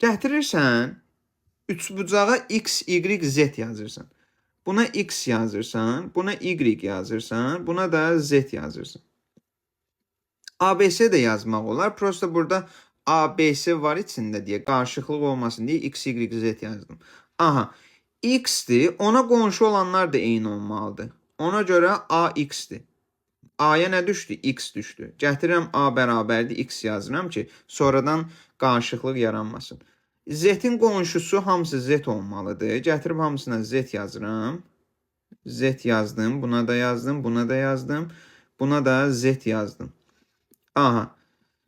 Gətirirsən, üçbucağa x, y, z yazırsan. Buna x yazırsan, buna y yazırsan, buna da z yazırsan. ABC də yazmaq olar. Prosta burada ABC var içində deyə qarışıqlıq olmasın deyə x, y, z yazdım. Aha, x-dir. Ona qonşu olanlar da eyni olmalıdır. Ona görə AX-dir. A-ya nə düşdü? X düşdü. Gətirirəm A bərabərdir X yazıram ki, sonradan qarışıqlıq yaranmasın. Z-in qonşusu hamısı Z olmalıdır. Gətirib hamısına Z yazıram. Z yazdım, buna da yazdım, buna da yazdım, buna da Z yazdım. Aha.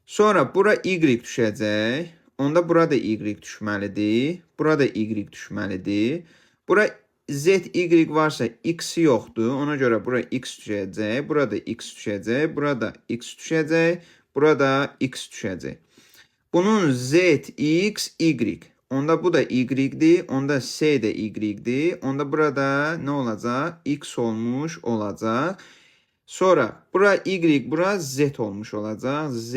Sonra bura Y düşəcək. Onda burada Y düşməlidir. Burada Y düşməlidir. Bura Z, Y varsa X yoxdur. Ona görə bura X düşəcək. Burada X düşəcək. Burada X düşəcək. Burada X düşəcək. Bunun Z, X, Y. Onda bu da Y-dir. Onda S də Y-dir. Onda burada nə olacaq? X olmuş olacaq. Sonra bura Y, bura Z olmuş olacaq. Z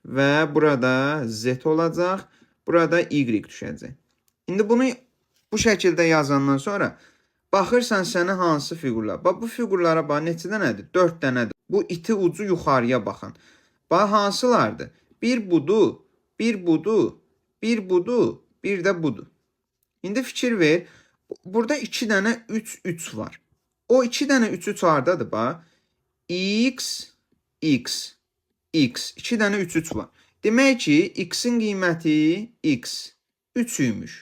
və burada Z olacaq. Burada Y düşəcək. İndi bunu bu şəkildə yazandan sonra baxırsan sənə hansı fiqurlar. Bax bu fiqurlara bax neçə dənədir? 4 dənədir. Bu iti ucu yuxarıya baxan. Bax hansılardır? Bir budur, bir budur, bir budur, bir də budur. İndi fikir ver. Burada 2 dənə 3 3 var. O 2 dənə 3 3 hardadır bax? X x x 2 dənə 3 3 var. Demək ki, x-in qiyməti x 3 imiş.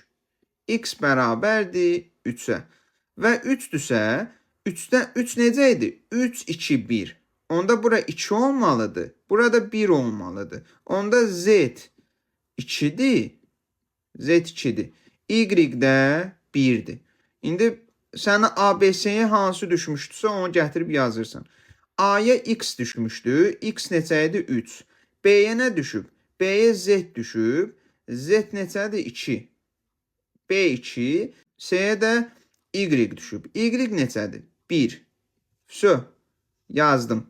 X bərabərdir 3-ə. Və 3-dürsə, 3-də 3 necə idi? 3 2 1. Onda bura 2 olmalıdır. Burada 1 olmalıdır. Onda z 2-dir. Z 2-dir. Y də 1-dir. İndi sənə ABC-yə hansı düşmüşdüsə onu gətirib yazırsan. A-ya x düşmüşdü. X neçə idi? 3. B-yə nə düşüb? B-yə z düşüb. Z neçədir? 2. B2. C-yə də Y düşüb. Y neçədir? 1. Vso. Yazdım.